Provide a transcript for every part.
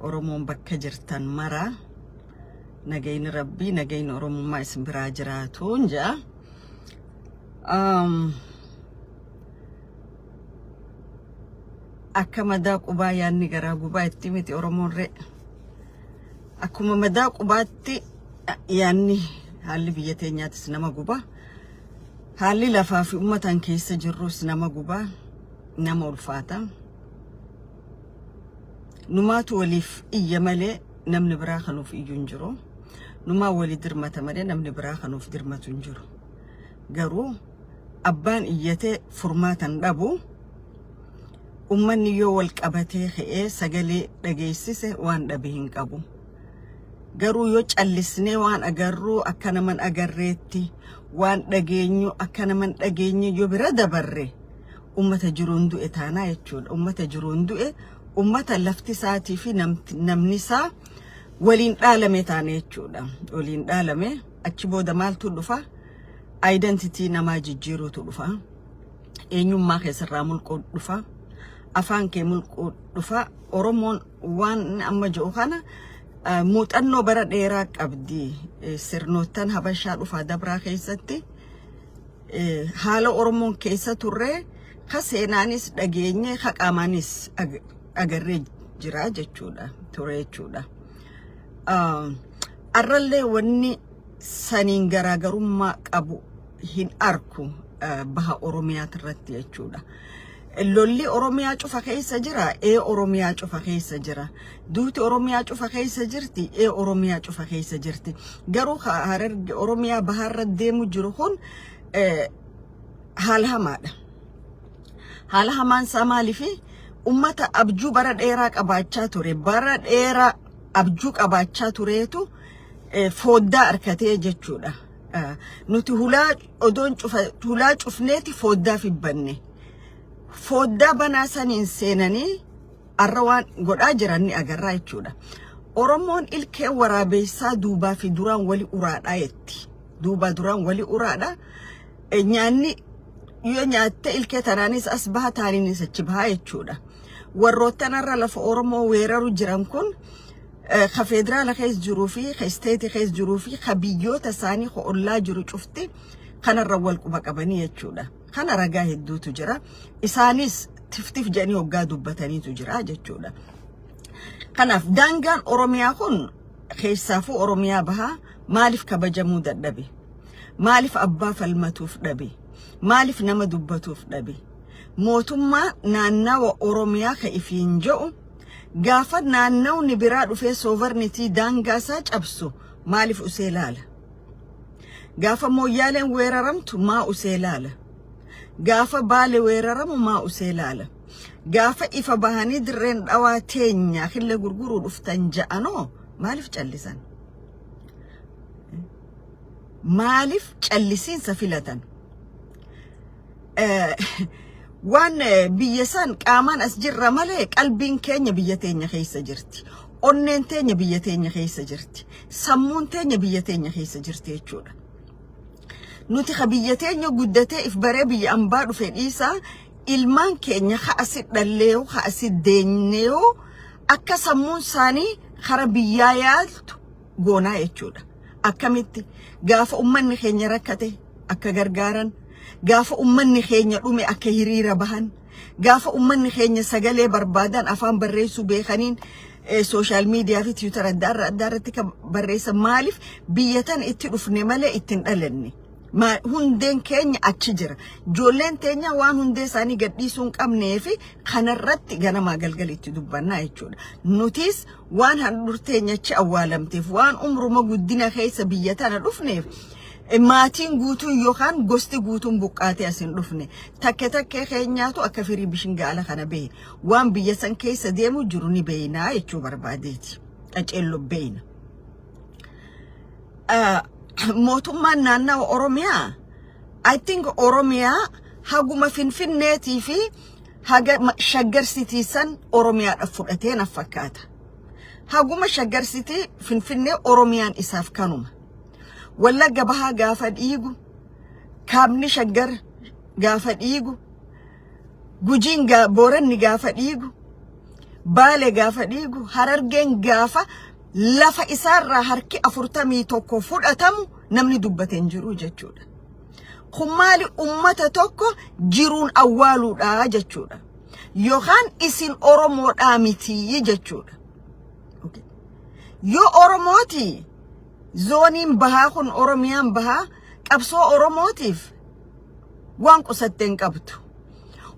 Oromoon bakka jirtan mara nagayni Rabbii, nagayni Oromummaa isin biraa jiraatuun ja'a. Akka madaa qubaa yaadni garaa gubaa itti miti Oromoon ree. Akkuma madaa qubaatti yaadni haalli biyya teenyaatis nama guba. Haalli lafaa fi uummataan keessa jirrus nama guba, nama ulfaata. Numaatu waliif iyya malee namni biraa kanuuf iyyu hin jiru. Numaa walii dirmata malee namni biraa kanuuf dirmatu hin jiru. Garuu abbaan iyyatee furmaatan dhabu, ummanni yoo wal qabatee ka'ee sagalee dhageessise waan dhabe hin qabu. Garuu yoo callisnee waan agarruu akka naman agarreetti, waan dhageenyu akka naman dhageenye yoo bira dabarre, ummata jiruun du'e taanaa jechuudha. Ummata jiruun du'e, ummata lafti isaatii fi namni isaa waliin dhaalame taane jechuudha. Waliin dhaalame achi booda maaltu dhufa? Identity namaa jijjiiruutu dhufa. Eenyummaa keessarraa mulquu dhufa. Afaan kee mulquu dhufa. Oromoon waan amma jiru kana muuxannoo bara dheeraa qabdi. Sirnoottan Habashaa dhufaa dabraa keessatti haala Oromoon keessa turre ka seenaanis dhageenye, ka qaamaanis agarree jira jechuudha, ture jechuudha. Arrallee wanni saniin garaagarummaa qabu hin arku baha Oromiyaati irratti jechuudha. Lolli Oromiyaa cufa keessa jira, ee, Oromiyaa cufa keessa jira. Duuti Oromiyaa cufa keessa jirti, ee, Oromiyaa cufa keessa jirti. Garuu Hararge Oromiyaa bahaarra deemu jiru kun haala hamaadha. Haala hamaan isaa maaliifi? Ummata abjuu bara dheeraa qabaachaa ture, bara dheeraa abjuu qabaachaa tureetu fooddaa harkatee jechuudha. Nuti hulaa odoon cufa, hulaa cufneeti fooddaa fibbanne. Fooddaa banaa saniin seenanii arra waan godhaa jiran ni agarraa jechuudha. Oromoon ilkee waraabessaa duubaa fi duraan wali uraadhaa jetti. Duubaa duraan wali uraadha. Nyaanni yoo nyaatte ilkee tanaanis as baha, taaniinis achi baha jechuudha. Warroottan har'a lafa Oromoo weeraru jiran kun, ka federaala keessa jiruu fi ka isteetii keessa jiruu fi ka biyyoota isaanii ka ollaa jiru cufti kanarra wal quba qabanii jechuudha. Kana ragaa hedduutu jira. Isaanis tiftif jedhanii hoggaa dubbataniitu jira jechuudha. Kanaaf daangaan Oromiyaa kun, keessaafuu Oromiyaa bahaa, maaliif kabajamuu dadhabe? Maaliif abbaa falmatuuf dhabe? Maaliif nama dubbatuuf dhabe? Mootummaa naannawa Oromiyaa ka ifiin jedhu gaafa naannawni biraa dhufee sovereignty daangaa isaa cabsu maaliif usee laala? Gaafa Mooyyaaleen weeraramtu maa usee laala? Gaafa Baale weeraramu maa usee laala? Gaafa ifa bahanii Dirreen Dhawaa teenya killee gurguruu dhuftan ja'anoo maaliif callisan? Maaliif callisiinsa filatan? Waan biyya san qaamaan as jirra malee qalbiin keenya biyya teenya keessa jirti. Onneen teenya biyya teenya keessa jirti. Sammuun teenya biyya teenya keessa jirti jechuudha. Nuti ka biyya teenya guddatee if baree biyya ambaa dhufe dhiisaa, ilmaan keenya ka asi dhalleeyo, ka asi deenyeeyo akka sammuun isaanii kara biyyaa yaaltu goonaa jechuudha. Akkamitti? Gaafa ummanni keenya rakkate akka gargaaran, gaafa ummanni keenya dhume akka hiriira bahan, gaafa ummanni keenya sagalee barbaadan afaan barreessuu beekaniin social media fi Twitter adda addaa irratti kan barreessan. Maaliif? Biyya tan itti dhufne malee ittiin dhalanne. Hundeen keenya achi jira. Ijoolleen teenya waan hundee isaanii gadhiisuu hin qabnee fi kanarratti ganamaa galgal itti dubbannaa jechuudha. Nutis waan handhuur teenya achi awwaalamteef, waan umruma guddina keessa biyya tana dhufneef, maatiin guutuun yookaan gosti guutuun buqqaatee as hin dhufne. Takke takkee keenyaatu akka firii bishingaala kana bahe. Waan biyya san keessa deemu jiru ni beeynaa jechuu barbaadeeti. Qaceelloo beeyna. Mootummaan naannawa Oromiyaa, I think Oromiyaa haguma Finfinneetii fi haga Shaggar City san Oromiyaadhaaf fudhatee na fakkaata. Haguma Shaggar City, Finfinnee Oromiyaan isaaf kanuma. Wallagga Bahaa gaafa dhiigu, kaabni Shaggar gaafa dhiigu, Gujiin, Booranni gaafa dhiigu, Baale gaafa dhiigu, Harargeen gaafa lafa isaarraa harki 41 fudhatamu namni dubbate hin jiru jechuudha. Kun maali? Ummata tokko jiruun awwaaluudha jechuudha. Yookaan isin Oromoodhaa mitii jechuudha. Okay. Yoo Oromooti, zooniin bahaa kun, Oromiyaan bahaa qabsoo Oromootiif waan qusatte hin qabdu.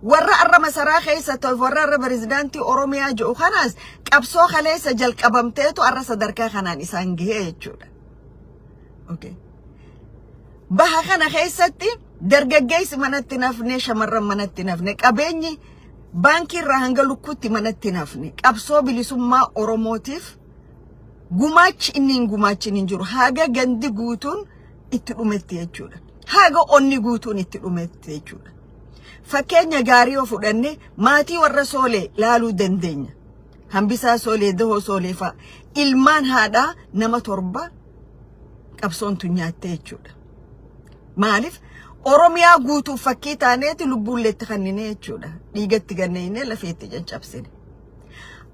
Warra arra masaraa keessa ta'u, warra arra pirezidaantii Oromiyaa jedhu kanaas qabsoo kaleessa jalqabamteetu arra sadarkaa kanaan isaan gahee jechuudha. Okay. Baha kana keessatti dargaggeessi manatti nafne, shamarran manatti nafne, qabeenyi baankii irraa hanga lukkuutti manatti nafne. Qabsoo bilisummaa Oromootiif gumaachi inni hin gumaachin hin jiru. Haga gandi guutuun itti dhumetti jechuudha. Haga onni guutuun itti dhumetti jechuudha. Fakkeenya gaarii yoo fudhanne, maatii warra Soolee laaluu dandeenya. Hambisaa Soolee, Dahoo Soolee fa'a. Ilmaan haadhaa nama torba qabsoon tun nyaattee jechuudha. Maaliif? Oromiyaa guutuuf fakkii taaneeti lubbuullee itti kennine jechuudha. Dhiigatti ganneenee lafeetti caccabsine.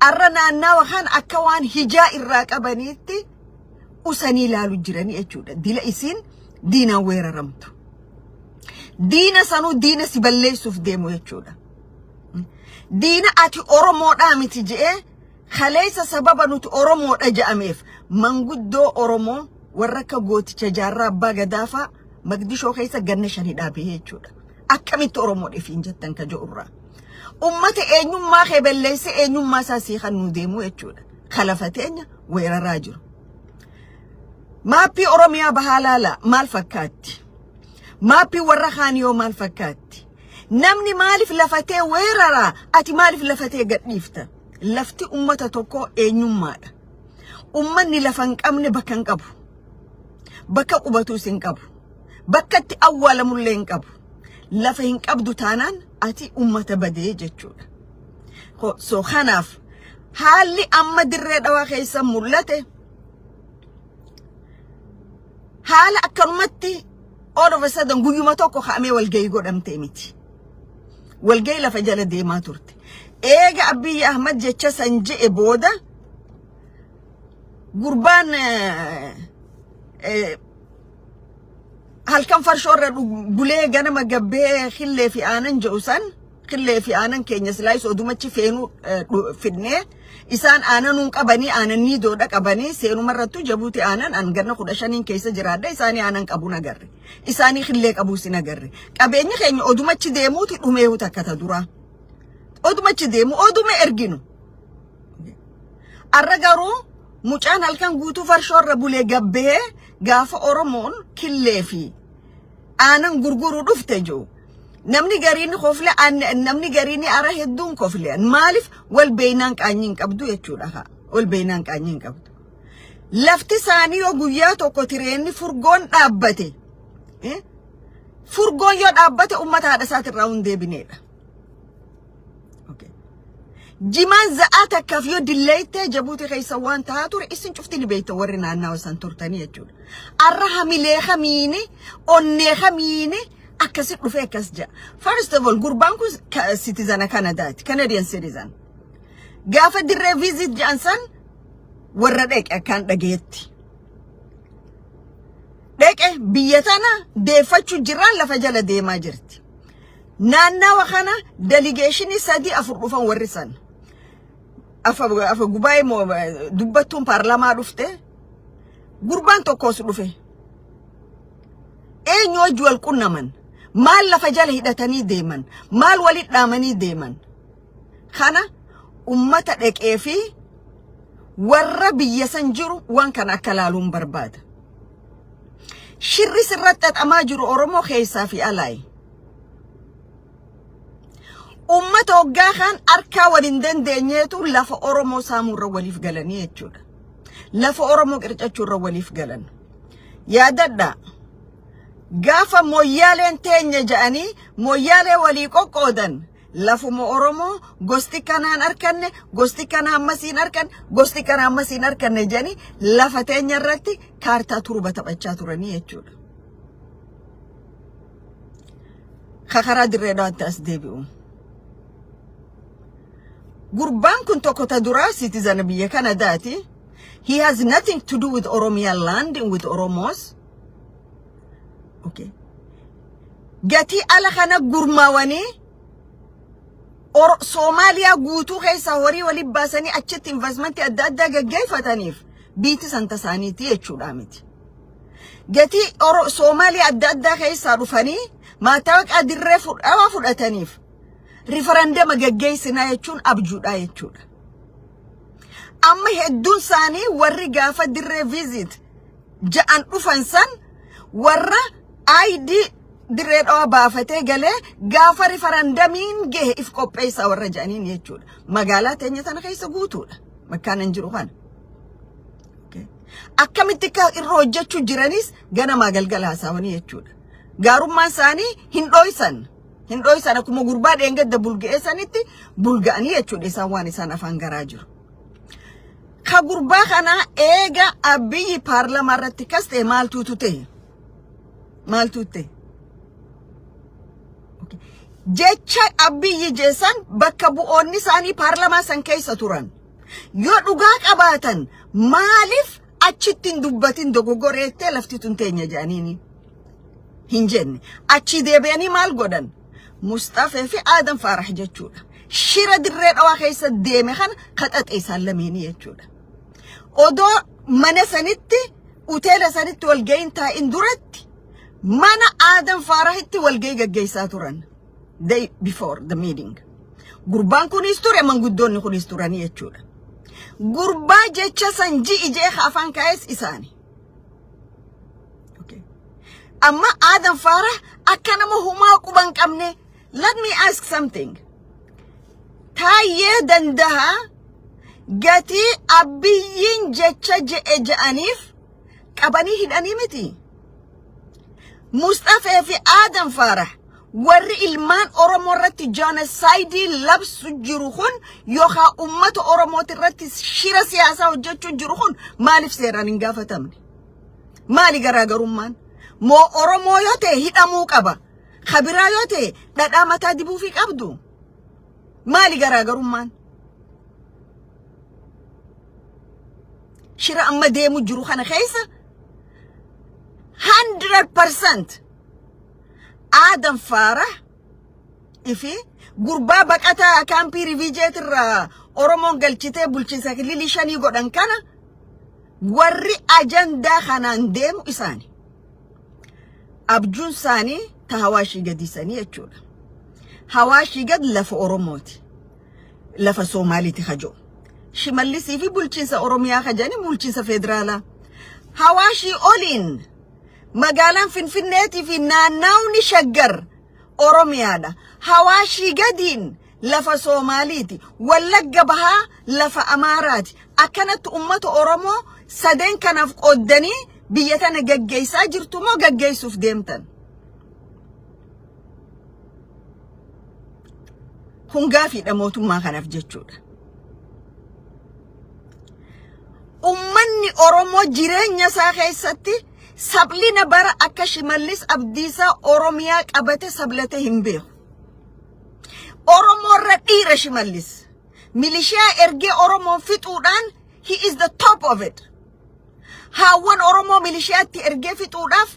Arra naannawa kan akka waan hijaa irraa qabaniitti usanii ilaalu jiranii jechuudha. Dila isiin diinaan weeraramtu. Diina sanuu diina si balleessuuf deemu jechuudha. Diina ati Oromoodhaa miti je'ee kaleessa sababa nuti Oromoodha je'ameef manguddoo Oromoo warra akka gooticha Jaarraa Abbaa Gadaafaa Maqdishoo keessa ganna 5 dhaabee jechuudha. Akkamitti Oromoodhaaf hin jettan ka jedhurraa. Ummata eenyummaa kee balleessee eenyummaa isaa sii kan nu deemu jechuudha. Kalafa teenya weeraraa jiru. Maappii Oromiyaa bahaa laala, maal fakkaatti? Maappii warra kaaniyoo maal fakkaatti? Namni maaliif lafatee weeraraa? Ati maaliif lafatee gadhiifta? Lafti ummata tokkoo eenyummaadha. Ummanni lafa hin qabne bakka hin qabu. Bakka qubatuus hin qabu. Bakka itti awwaalamullee hin qabu. Lafa hin qabdu taanaan ati ummata badee jechuudha. So kanaaf haalli amma Dirree Dhawaa keessa mul'ate haala akkanumatti all of a sudden guyyuma tokko ka'amee walgahii godhamtee miti. Walgahii lafa jala deemaa turte. Eega Abiyyi Ahmad jecha san je'e booda gurbaan halkan farshoo irra bulee ganama gabbee killee fi aanan jedhu san, killee fi aanan keenya silaayis odumachi feenuu fidnee, isaan aananuun qabanii, aanan niidoodha qabanii seenumarrattu. Jabuuti aanan an ganna 15n keessa jiraadha, isaanii aanan qabu nagarre, isaanii killee qabuus hin agarre. Qabeenyi keenya odumachi deemuuti dhumeehu takka ta duraa odumachi deemu oduma erginu. Arra garuu mucaan halkan guutuu farshoo irra bulee gabbee gaafa Oromoon killee fi aanan gurguruu dhufte jiru. Namni gariin kofle, namni gariin ara hedduun kofle. Maaliif? Wal beeynaan qaanyii hin qabdu jechuudha. Wal beeynaan qaanyii hin qabdu. Lafti isaanii yoo guyyaa tokko tireenni furgoon dhaabbate, furgoon yoo dhaabbate uummata haadha isaatirraa hin deebineedha. Jimaan za'aa takkaaf yoo dilleeytee Jabuuti keessa waan tahaa ture isin cufti ni beekta, warri naannawa san turtanii jechuudha. Arra hamilee kamiini, onnee kamiini akkasi dhufee akkas jedha? First of all, gurbaan kun citizen Kanadaati. Canadian citizen. Gaafa dirree visit jedhan san warra dheqe akkaan dhageetti. Dheqe biyya tana deeffachuu jiraan lafa jala deemaa jirti. Naannawa kana delegation sadii afur dhufan warri san. Afa gubaa'ee dubbattuun paarlaamaa dhufte, gurbaan tokkos dhufe. Eenyu wajji wal qunnaman? Maal lafa jala hidhatanii deeman? Maal walit dhaamanii deeman? Kana ummata dheqee fi warra biyya san jiru waan kana akka laaluun barbaada. Shirri sirratti xaxamaa jiru Oromoo keessaa fi alaayi. Ummata hoggaa kan harkaa wal hin dandeenyeetu lafa Oromoo saamuurra waliif galanii jechuudha. Lafa Oromoo qircachuurra waliif galan. Yaadadhaa. Gaafa Mooyyaaleen teenya jedhanii Mooyyaalee walii qoqqoodan, lafuma Oromoo gosti kanaan arkanne, gosti kana ammasiin arkanne, gosti kana ammasiin arkanne jedhanii lafa teenya irratti kaartaa turba taphachaa turanii jechuudha. Karaa Dirree Dhawaatti as deebi'u. Gurbaan kun tokko ta duraa citizen biyya Kanadaati. He has nothing to do with Oromia land and with Oromos. Okay. Gatii ala kana gurmaawanii Soomaaliyaa guutuu keessaa horii waliin baasanii achitti investmentii adda addaa gaggeeffataniif biiti santa isaaniiti jechuudha miti. Gatii Soomaaliyaa adda addaa keessaa dhufanii maataawaqaa dirree fudhawaa fudhataniif referenduma gaggeessinaa jechuun abjuudha jechuudha. Amma hedduun isaanii warri gaafa dirree visit ja'an dhufan san warra ID dirree dhawaa baafatee galee gaafa referendumiin gahe if qopheessaa warra ja'aniin jechuudha. Magaalaa teenya tana keessa guutuudha. Makkaan hin jiru kana. Akkamitti akka irra hojjechuu jiranis ganamaa galgala haasawanii jechuudha. Gaarummaan isaanii hin dhoysan. Hin dhoysan, akkuma gurbaa dheengadda bulga'ee sanitti bulga'anii jechuudha isaan waan isaan afaan garaa jiru. Ka gurbaa kanaa eega Abiyyi paarlamaa irratti kas ta'e maaltuutu ta'e? Maaltu ta'e? Jecha Abiyyi jeessan bakka bu'oonni isaanii paarlamaa san keessa turan. Yoo dhugaa qabaatan maaliif achitti hin dubbatin, dogoggoreettee lafti tun teenya jedhaniini? Hin jenne. Achi deebi'anii maal godhan? Mustafee fi Aadam Faarah jechuudha. Shira dirree dhawaa keessa deeme kana kaxaxe isaan lameenii jechuudha. Odoo mana sanitti, hoteela sanitti walga'iin taa'in duratti mana Aadam Faarahitti walga'ii gaggeessaa turan. Day before the meeting. Gurbaan kunis ture, manguddoonni kunis turanii jechuudha. Gurbaa jecha san ji'i jee afaan kaa'es isaani. Amma Aadam Faarah akka nama humaa quban qabne, let me ask something. Taayyee Danda'a gatii Abiyyiin jecha je'e je'aniif qabanii hidhanii miti. Mustafee fi Aadam Faarah warri ilmaan Oromoo irratti genocide labsu jiru kun yookaan uummata Oromooti irratti shira siyaasaa hojjechuu jiru kun maaliif seeraan hin gaafatamne? Maali garaagarummaan? Moo Oromoo yoo ta'e hidhamuu qaba? Kabiraa yoo ta'e dhadhaa mataa dibuufii qabdu? Maali garaagarummaan? Shira amma deemu jiru kana keessa 100% Aadam Faarah ifi gurbaa baqataa kaampii refugeetirraa Oromoon galchitee bulchiinsa kililii shanii godhan kana warri ajandaa kanaan deemu isaani. Abjuun isaanii ta Hawaashii gadiisanii jechuudha. Hawaashii gad lafa Oromooti. Lafa Soomaaliiti kajoo. Shimallisii fi bulchiinsa Oromiyaa kajani bulchiinsa federaalaa. Hawaashii oliin magaalaan Finfinneetii fi naannawni Shaggar Oromiyaadha. Hawaashii gadiin lafa Soomaaliiti. Wallagga Bahaa lafa Amaaraati. Akkanatti uummata Oromoo sadeen kanaaf qooddanii biyya tana gaggeessaa jirtu moo gaggeessuuf deemtan? Kun gaafiidha mootummaa kanaaf jechuudha. Uummanni Oromoo jireenya isaa keessatti sablina bara akka Shimallis Abdiisaa Oromiyaa qabate sablatee hin beeku. Oromoo irra dhiira Shimallis. Milishiyaa ergee Oromoon fixuudhaan he is the top of it. Haawwan Oromoo milishiyaatti ergee fixuudhaaf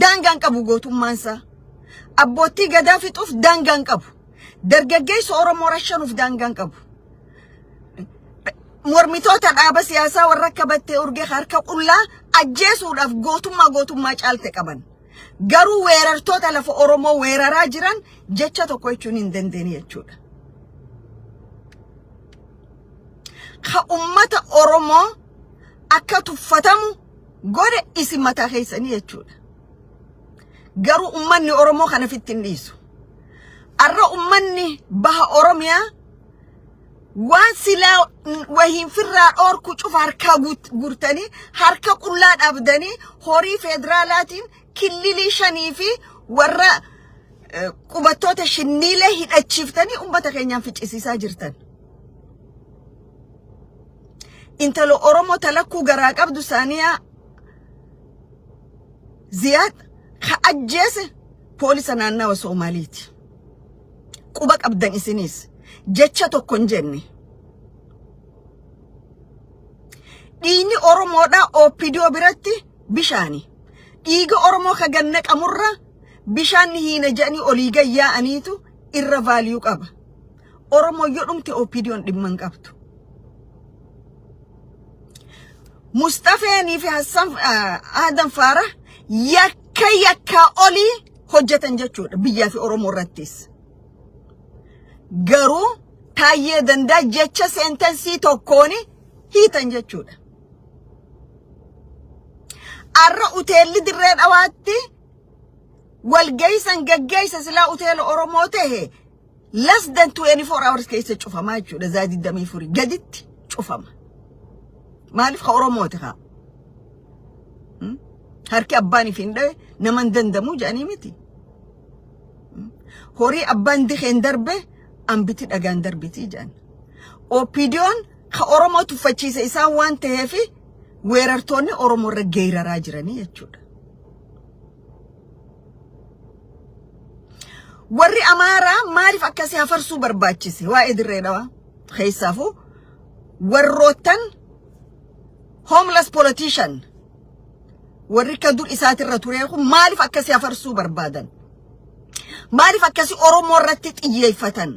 daangaan qabu gootummaansaa. Abboottii gadaa fixuuf daangaan qabu. Dargaggeessa Oromoo rashanuuf daangaan qabu. Mormitoota dhaaba siyaasaa warra akka Battee Urgee harka qullaa ajjeesuudhaaf gootummaa gootummaa caalte qaban. Garuu weerartoota lafa Oromoo weeraraa jiran jecha tokko jechuun hin dandeenye jechuudha. Ka ummata Oromoo akka tuffatamu godhe isin mataa keessanii jechuudha. Garuu ummanni Oromoo kana fitti hin dhiisu. Arra ummanni baha Oromiyaa waan silaa wahiin firraa dhoorku cufa harkaa guurtanii, harka qullaa dhaabdanii, horii federaalaatiin killilii shanii fi warra qubattoota shinniilee hidhachiiftanii ummata keenyaan ficcisiisaa jirtan. Intala Oromoo talakkuu garaa qabdu Saaniyaa Ziyaad ka ajjeese poolisa naannawa Soomaaliiti. Quba qabdan isinis jecha tokko hin jenne. Dhiigni Oromoodhaa OPDO biratti bishaani. Dhiiga Oromoo ka ganna qamurra bishaan ni hiina jedhanii olii gad yaa'aniitu irra value qaba. Oromoo yoo dhumte OPDOn dhimma hin qabdu. Musxafeenii fi Hassan Adam Faarah yakka yakkaa olii hojjetan jechuudha biyyaa fi Oromoo irrattis. Garuu Taayyee Dandaa jecha sentence tokkoon hiitan jechuudha. Arra uteelli Dirree Dhawaatti walgeessan gaggeessa silaa uteela Oromoo ta'e less than 24 hours keessa cufamaa jechuudha. Zaa 24 gaditti cufama. Maaliif ka Oromooti kaa? Harki abbaan if hin dhabe nama hin danda'amu jedhanii miti. Horii abbaan dikeen darbe ambiti dhagaan darbiti jedhan. OPDOn ka Oromoo tuffachiise isaan waan ta'eef weerartoonni Oromoo irra geeraraa jiranii jechuudha. Warri Amaaraa maaliif akkasii hafarsuu barbaachise waa'ee Dirree Dhawaa keessaafuu warroottan homeless politician warri ka dur isaatirra turee kun maaliif akkasii hafarsuu barbaadan? Maaliif akkasii Oromoo irratti xiyyeeffatan?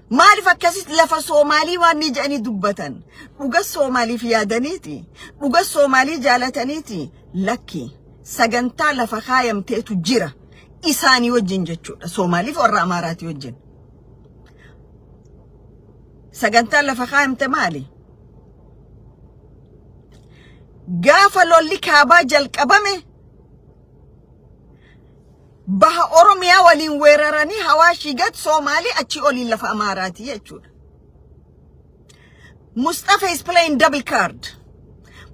Maaliif akkasii lafa Soomaalii waan ni jedhanii dubbatan? Dhuga Soomaaliif yaadaniiti? Dhuga Soomaalii jaalataniiti? Lakki, sagantaa lafa kaayamteetu jira. Isaanii wajjin jechuudha. Soomaaliif warra Amaaraatii wajjin. Sagantaan lafa kaayamte maali? Gaafa lolli kaabaa jalqabame baha Oromiyaa waliin weeraranii Hawaashii gad Soomaalii, achii oliin lafa Amaaraati jechuudha. Mustafa is playing double card.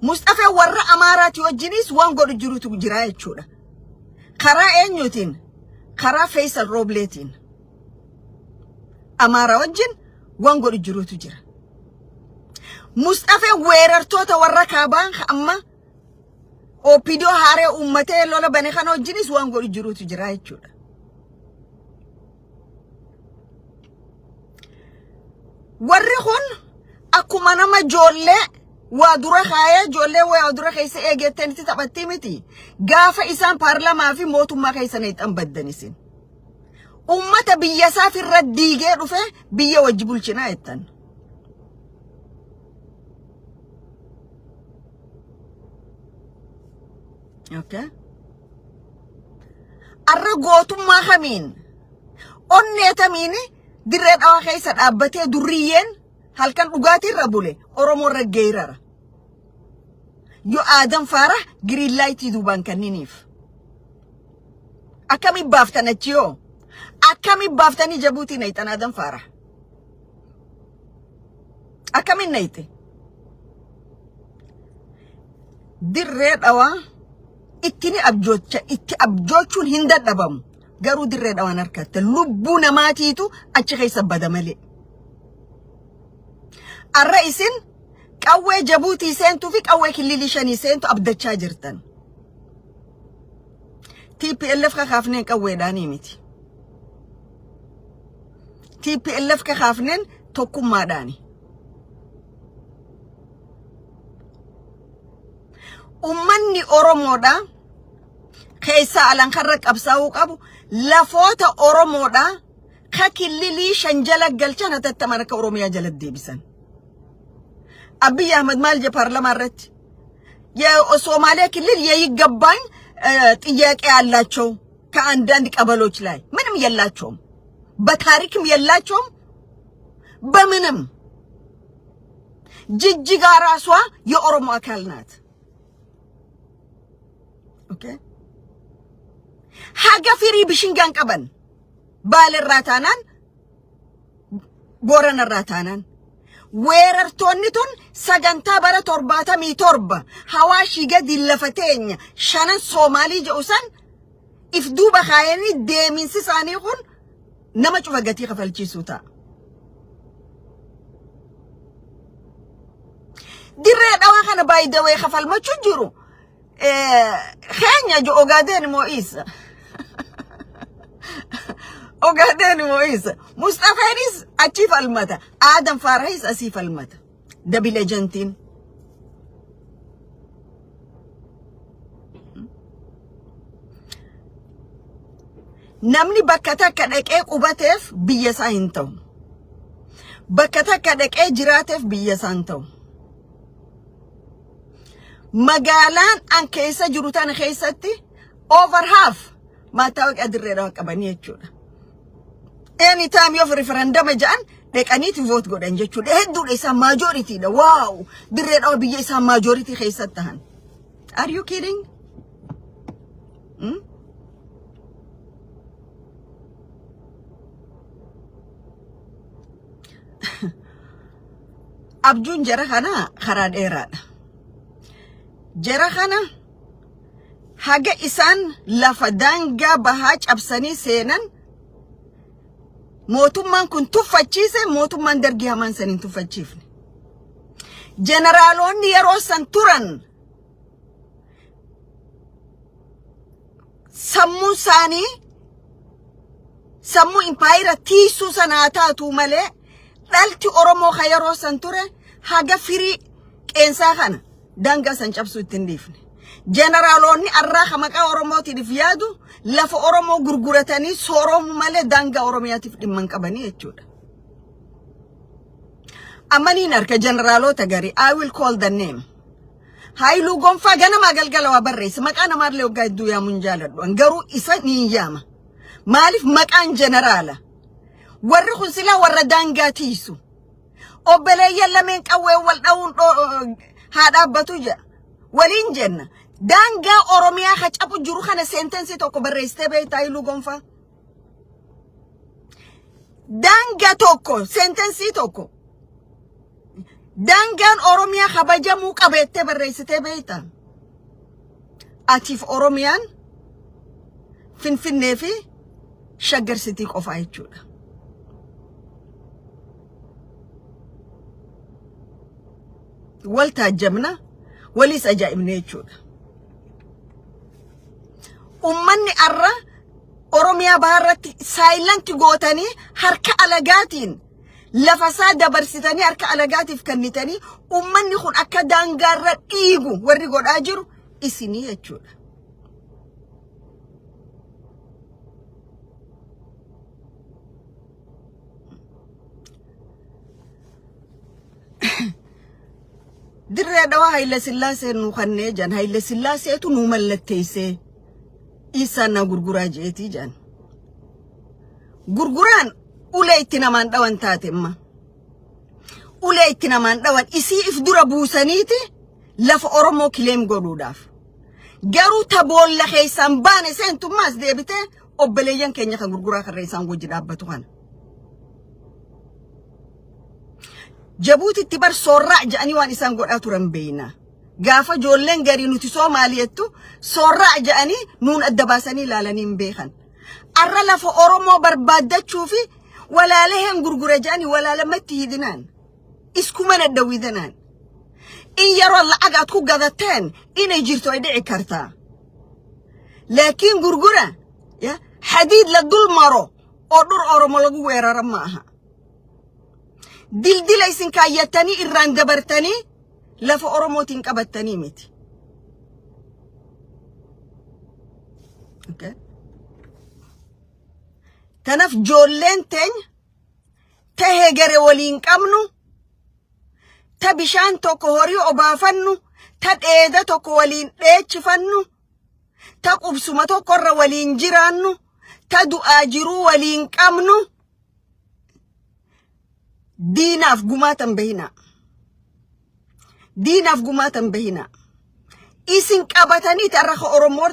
Mustafa warra Amaaraati wajjinis waan godhu jirutu jira jechuudha. Karaa eenyuutiin? Karaa Faisal Roobleetiin. Amaaraa wajjin waan godhu jirutu jira. Mustafa weerartoota warra kaabaa amma OPDO haaree uummatee lola bane kana wajjinis waan godhu jirutu jira jechuudha. Warri kun akkuma nama ijoollee waa dura kaayee ijoollee waa dura keessa eegettanitti taphattii miti. Gaafa isaan paarlamaa fi mootummaa keessa neexan baddan isin. Uummata biyya isaaf irra diigee dhufe biyya wajji bulchinaa jettan. Okay. Arra gootummaa kamiin, onnee tamiin Dirree Dhawaa keessa dhaabbatee durriyyeen halkan dhugaatii irra bule Oromoo irra geerara? Yoo Aadan Faara green light duubaan kanniniif. Akkami baaftan achi yoo? Akkami baaftanii Jabuutii nayxan Aadan Faara? Akkamiin nayxe? Dirree Dhawaa itti ni abjoocha, itti abjoochuun hin dadhabamu. Garuu Dirree Dhawaan harkatte lubbuu namaatiitu achi keessa bada malee. Arra isin qawwee Jabuutii seentuu fi qawwee killilii shanii seentu abdachaa jirtan. TPLF kakaafneen qawweedhaanii miti. TPLF kakaafneen tokkummaadhaani. Ummanni Oromoodha keessaa alankarra qabsaa'uu qabu lafoota Oromoodha ka killilii shan jala galchan hatattaman akka Oromiyaa jala deebisan. Abiy Ahmed maal je paarlamaa irratti? የሶማሌ ክልል የይገባኝ ጥያቄ ያላቸው ከአንዳንድ ቀበሎች ላይ ምንም የላቸውም፣ በታሪክም የላቸውም፣ በምንም። ጅጅጋ ራሷ የኦሮሞ አካል ናት። Okay, haga firii bishingaan qaban Baalerraa taanaan, Booranarraa taanaan, weerartoonni tun sagantaa bara 77 Hawaashii gadi lafa teenya shanan Soomaalii jedhu san if duuba kaayanii deeminsi isaanii kun nama cufa gatii kafalchiisuu ta'a. Dirree Dhawaa kana baay'idawee kafalmachuu jiru. Keenya jo Ogaadeen moo isa? Ogaadeen moo isa? Mustafeenis achii falmata. Aadam Faarahis asii falmata. Double agentiin. Namni bakka takka dhaqee qubateef biyya isaa hin ta'u. Bakka takka dhaqee jiraateef biyya isaa hin ta'u. Magaalaan an keessa jiru tana keessatti over half maataawoqiyaa Dirree Dhawaa qabanii jechuudha. Anytime yoo referendum jedhan dhaqaniiti vote godhan jechuudha. Hedduudha isaan majoritydha. Wow! Dirree Dhawaa biyya isaan majority keessatti tahan. Are you kidding? Hmm? Abjuun jara kana karaa dheeraadha. Jara kana haga isaan lafa daangaa bahaa cabsanii seenan mootummaan kun tuffachiise, mootummaan Dargii hamaan san hin tuffachiifne. Jeneraalonni yeroo san turan sammuun isaanii sammuu impaayira tiisuu sanaa taatu malee, dhalti Oromoo ka yeroo san ture haga firii qeensaa kana daangaa san cabsuu ittiin dhiifne. Jeneraalonni arraa ka maqaa Oromootiif yaadu lafa Oromoo gurguratanii sooromuu malee daangaa Oromiyaatiif dhimma hin qabanii jechuudha. Amaniin harka jeneraalota garii, I will call the name. Haayiluu Gonfaa ganamaa galgala waa barreessa. Maqaa namaallee waggaa hedduu yaamuun jaaladhu. Garuu isa ni yaama. Maaliif? Maqaan jeneraala. Warri kun silaa warra daangaa tiisu. Obboleeyyan lameen qawwee wal dha'uun haa dhaabbatu jedha. Waliin jenna. Daangaa Oromiyaa ka cabu jiru kana sentence tokko barreessitee beektaa, Haayiluu Gonfaa? Daangaa tokko, sentence tokko. Daangaan Oromiyaa kabajamuu qabeettee barreessitee beektaa? Atiif Oromiyaan Finfinnee fi Shaggar City qofaa jechuudha. Wal taajjabna, waliis ajaa'ibne jechuudha. Ummanni arra Oromiyaa baharratti silent gootanii, harka alagaatiin lafa isaa dabarsitanii harka alagaatiif kennitanii, ummanni kun akka daangaarra dhiigu warri godhaa jiru isinii jechuudha. Dirree Dhawaa Haayile Sillaasee nu kannee jan, Haayile Sillaaseetu nu mallatteessee isaan na gurguraa jeetii jan. Gurguraan ulee itti namaan dhawan taate imma. Ulee itti namaan dhawan isii if dura buusaniiti lafa Oromoo claim godhuudhaaf. Garuu ta boolla keessaan baane seentummaas deebitee obboleeyyan keenya kan gurguraa karra isaan wajji dhaabbatu kana. Jabuutitti bar soorraa jedhanii waan isaan godhaa turan beeyna. Gaafa ijoolleen garii nuti Soomaaliyettu soorraa jedhanii nuun adda baasanii ilaalanii hin beekan. Arra lafa Oromoo barbaaddachuu fi walaaleheen gurgura jedhanii walaalamatti hidinaan. Iskumana dhawidinaan. In yaroo lacag aad ku gadateen inay jirto ay dhici kartaa. Laakiin gurgura ya xadiid la dul maro oo dhur Oromo lagu weeraro ma aha. Dildila isin kaayyatanii irraan dabartanii lafa Oromootiin qabattanii miti. Okay. Kanaaf ijoolleen teenya tahee gare waliin qabnu, ta bishaan tokko horii obaafannu, ta dheeda tokko waliin dheechifannu, ta qubsuma tokkorra waliin jiraannu, ta du'aa jiruu waliin qabnu, diinaaf gumaatan bahinaa. Diinaaf gumaatan bahinaa. Isin qabatanii har'a Oromoo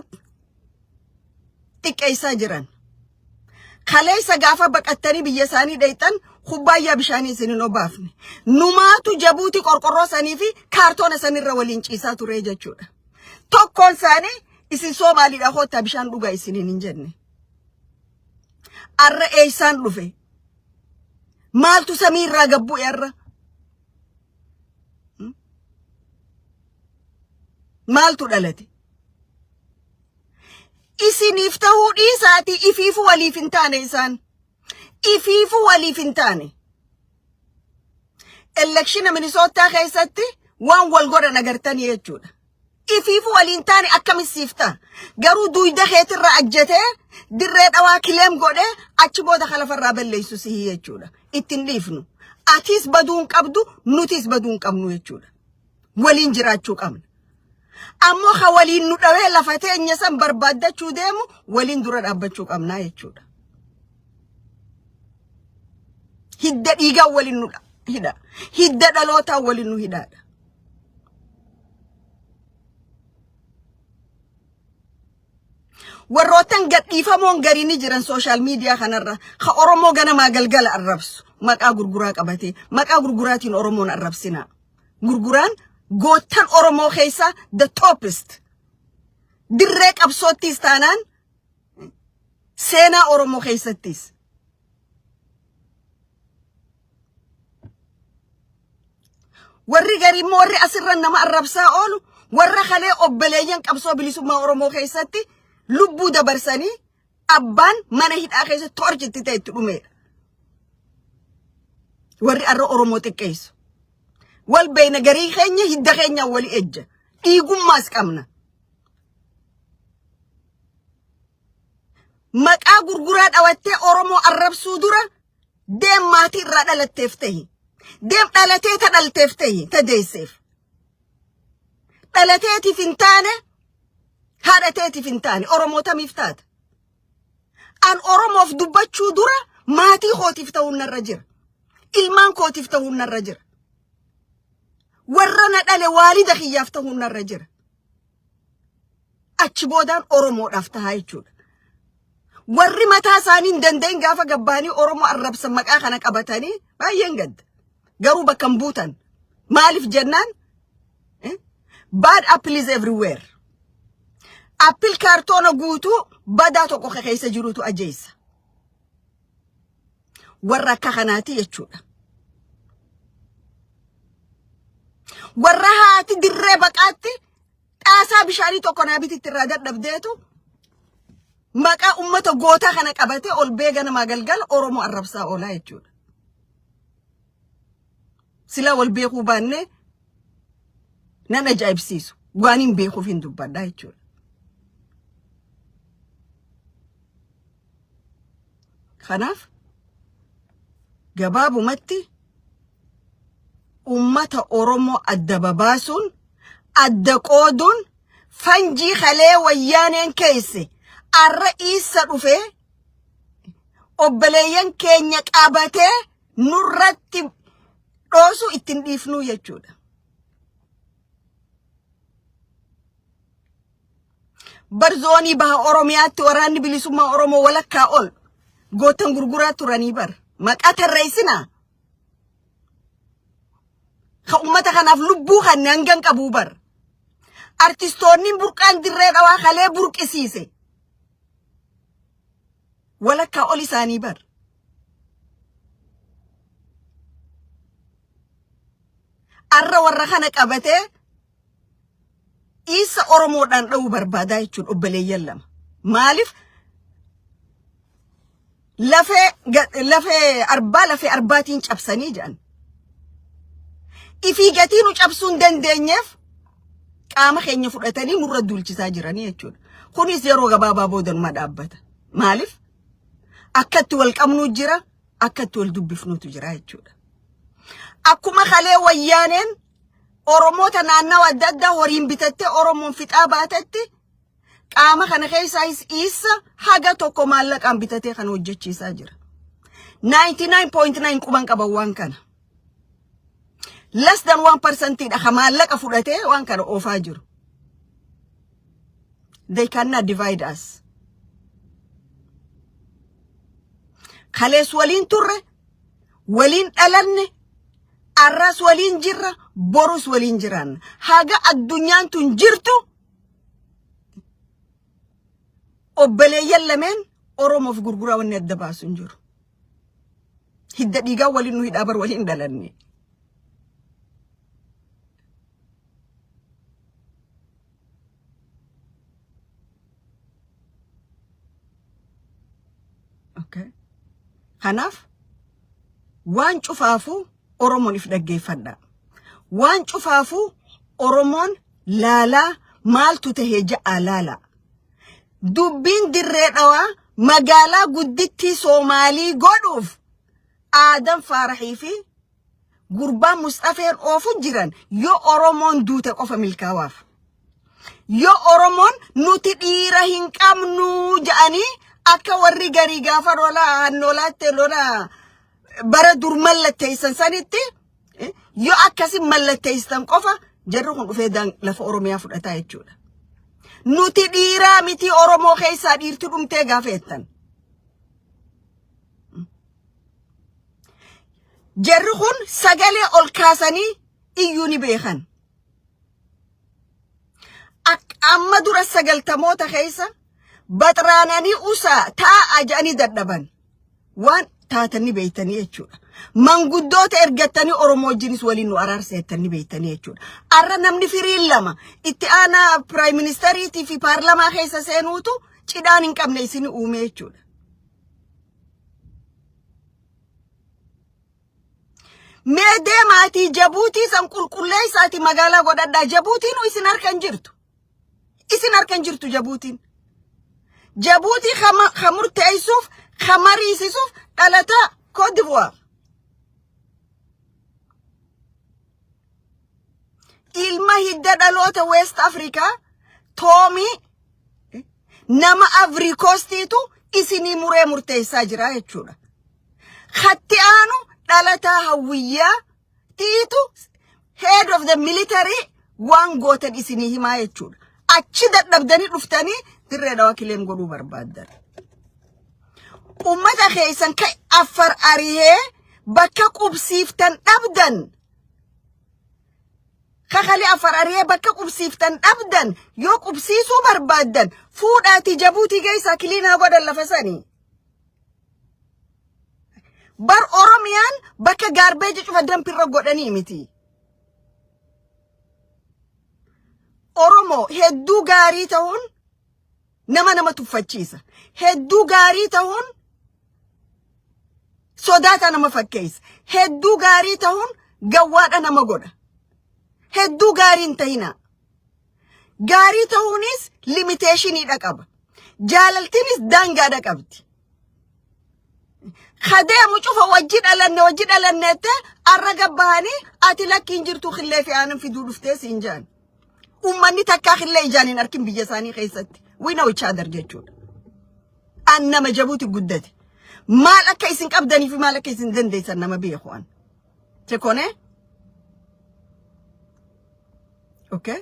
xiqqeessaa jiran. Kaleessa gaafa baqattanii biyya isaanii dhayxan kubbaayyaa bishaanii isin hin obaafne. Numaatu Jabuuti qorqorroo sanii fi kaartoona sanirra waliin ciisaa ture jechuudha. Tokkoon isaanii isin Soomaaliidha koottaa bishaan dhugaa isiniin hin jenne. Arra eessaan dhufe? Maaltu samiirraa gabbu'e arra? Maaltu dhalate? Isiniif ta'uu dhiisaatii ifiifu waliif hin taane isaan. Ifiifu waliif hin taane. Election Minnesota keessatti waan wal godhan agartanii jechuudha. Ifiifu waliin taane akkamitti siif ta'a? Garuu duuyda keetirra ajjatee dirree dhawaa kileem godhee achi booda kalafarraa balleessu sihii jechuudha. Ittiin dhiifnu. Atis baduu hin qabdu, nutis baduu hin qabnu jechuudha. Waliin jiraachuu qabna. Ammoo ka waliin nu dhawee lafa teenya san barbaaddachuu deemu waliin dura dhaabbachuu qabnaa jechuudha. Hidda dhiigaa waliin nu hidha. Hidda dhalootaa waliin nu hidhaadha. Warroottan gadhiifamoon garii ni jiran sooshaal miidiyaa kanarra ka Oromoo ganamaa galgala arrabsu maqaa gurguraa qabatee maqaa gurguraatiin Oromoon arrabsinaa. Gurguraan goottan Oromoo keessaa the topist. Dirree qabsoottis taanaan seenaa Oromoo keessattis. Warri garii immoo warri asirra nama arrabsaa oolu warra kalee obboleeyyan qabsoo bilisummaa Oromoo keessatti lubbuu dabarsanii abbaan mana hidhaa keessatti toorchitti ta'e itti dhumeedha. Warri arra Oromoo xiqqeessu. Wal beeyna garii keenya hidda keenyaan wali ejja. Dhiigummaas qabna. Maqaa gurguraa dhawattee Oromoo arrabsuu dura deem maatii irraa dhalatteef tahi. Deem dhalatee ta dhalteef tahi ta deesseef. Dhalateetiif hin taane haadha teetiif hin taane Oromoo tamiif taata. An Oromoof dubbachuu dura maatii kootiif ta'uun narra jira. Ilmaan kootiif ta'uun narra jira. Warra na dhale waalida kiyyaaf ta'uun narra jira. Achi boodaan Oromoodhaaf tahaa jechuudha. Warri mataa isaanii hin danda'in gaafa gabbaanii Oromoo arrabsan maqaa kana qabatanii baay'een gadda. Garuu bakka hin buutan. Maaliif jennaan? Bad apple is everywhere. Apple kaartoona guutuu badaa tokko ka keessa jirutu ajeessa. Warra akka kanaati jechuudha. Warra haati dirree baqaatti xaasaa bishaanii tokko naa bititti irraa dadhabdeetu maqaa ummata gootaa kana qabatee ol bee ganamaa galgala Oromoo arrabsaa oolaa jechuudha. Silaa wal beekuu baannee nan ajaa'ibsiisu. Waan hin beekuuf hin dubbadhaa jechuudha. Kanaaf gabaabumatti ummata Oromoo adda babaasuun adda qooduun fanjii kalee wayyaaneen keesse arra iissa dhufee obboleeyyan keenya qabatee nurratti dhoosu ittiin dhiifnuu jechuudha. Bar zoonii baha Oromiyaatti waraanni bilisummaa Oromoo walakkaa ol gootan gurguraa turanii bar. Maqaa tarreessinaa. Ka ummata kanaaf lubbuu kan hangan qabuu bar. Artistoonni burqaan dirree dhawaa kalee burqisiise. Walakkaa ol isaanii bar. Arra warra kana qabatee isa Oromoodhaan dha'uu barbaadaa jechuun obboleeyyan lama. Maaliif lafee lafee arbaa lafee arbaatiin cabsanii jedhan. Ifii gatii nu cabsuu hin dandeenyeef qaama keenya fudhatanii nurra duulchisaa jiranii jechuudha. Kunis yeroo gabaabaa booda numa dhaabbata. Maaliif akkatti wal qabnuu jira, akkatti wal dubbifnuutu jira jechuudha. Akkuma kalee wayyaaneen Oromoota naannawa adda addaa horiin bitattee Oromoon fixaa baatetti qaama kana keessaayis isa haga tokko maallaqaan bitatee kan hojjechiisaa jira. 99.9 quban qaban waan kana. Less than 1% dha ka maallaqa fudhatee waan kana oofaa jiru. They cannot divide us. Kalees waliin turre, waliin dhalanne, arras waliin jirra, borus waliin jiraanna. Haga addunyaan tun jirtu obboleeyyan lameen Oromoof gurguraa wanni adda baasu hin jiru. Hidda dhiigaa waliin nu hidhaa bar waliin dhalanne. Okay. Kanaaf waan cufaafuu Oromoon if dhaggeeffadha. Waan cufaafuu Oromoon laalaa Maaltu tahee ja'a laala. Dubbiin Dirree Dhawaa magaalaa guddittii Soomaalii godhuuf Aadan Faarahii fi gurbaan Musxafeen oofu jiran yoo Oromoon duute qofa milkaawaaf. Yoo Oromoon nuti dhiira hin qabnu ja'anii akka warri garii gaafa lola hannoolaatte lola bara dur mallatteessan sanitti, yoo akkasi mallatteessan qofa jarri kun dhufee lafa Oromiyaa fudhataa jechuudha. Nuti dhiiraa miti, Oromoo keessaa dhiirti dhumtee gaafa jettan. Jarri kun sagalee ol kaasanii iyyuu ni beekan. Amma dura 90moota keessa baxraananii usaa taa'a jedhanii dadhaban. Waan taatanii beektanii jechuudha. Manguddoota ergattanii Oromoo wajjinis waliin nu araarsa jettanii beektanii jechuudha. Arra namni firiin lama itti aanaa prime ministeriitii fi paarlamaa keessa seenuutu cidhaan hin qabne isin uume jechuudha. Mee deemaatii Jabuutii san qulqulleessaatii magaalaa godhadhaa. Jabuutiin isin harka hin jirtu. Isin harka hin jirtu Jabuutiin. Jabuutii ka murteessuuf, ka mariisisuuf dhalataa Cote d'Ivoire. Ilma hidda dhaloota West Africa Toomii nama Ivory Coastiitu isinii muree murteessaa jira jechuudha. Katti aanu dhalataa Hawwiyyaa tiitu head of the military waan gootan isinii himaa jechuudha. Achi dadhabdanii dhuftanii Dirree Dhawaa claim godhuu barbaaddan. Ummata keessan ka Affar arihee bakka qubsiiftan dhabdan, kakalee Affar arihee bakka qubsiiftan dhabdan, yoo qubsiisuu barbaaddan fuudhaatii Jabuutii geessaa clean godhan lafa sanii. Bar Oromiyaan bakka garbage cufa dumpirra godhanii miti. Oromoo hedduu gaarii ta'uun nama nama tuffachiisa. Hedduu gaarii ta'uun sodaata nama fakkeessa. Hedduu gaarii ta'uun gawwaadha nama godha. Hedduu gaarii hin ta'ina. Gaarii ta'uunis limitationiidha qaba. Jaalaltiinis daangaadha qabdi. Kadeemu cufa wajji dhalanne wajji dhalanneette arra gabbahanii ati lakkiin jirtu killee fi aanan fiduu dhuftee siin jaan. Uummanni takkaa killee ijaan hin arkin biyya isaanii keessatti. We know each other jechuudha. An nama Jabuuti guddate. Maal akka isin qabdanii fi maal akka isin dandeessan nama beeku an. Tekone? Okay.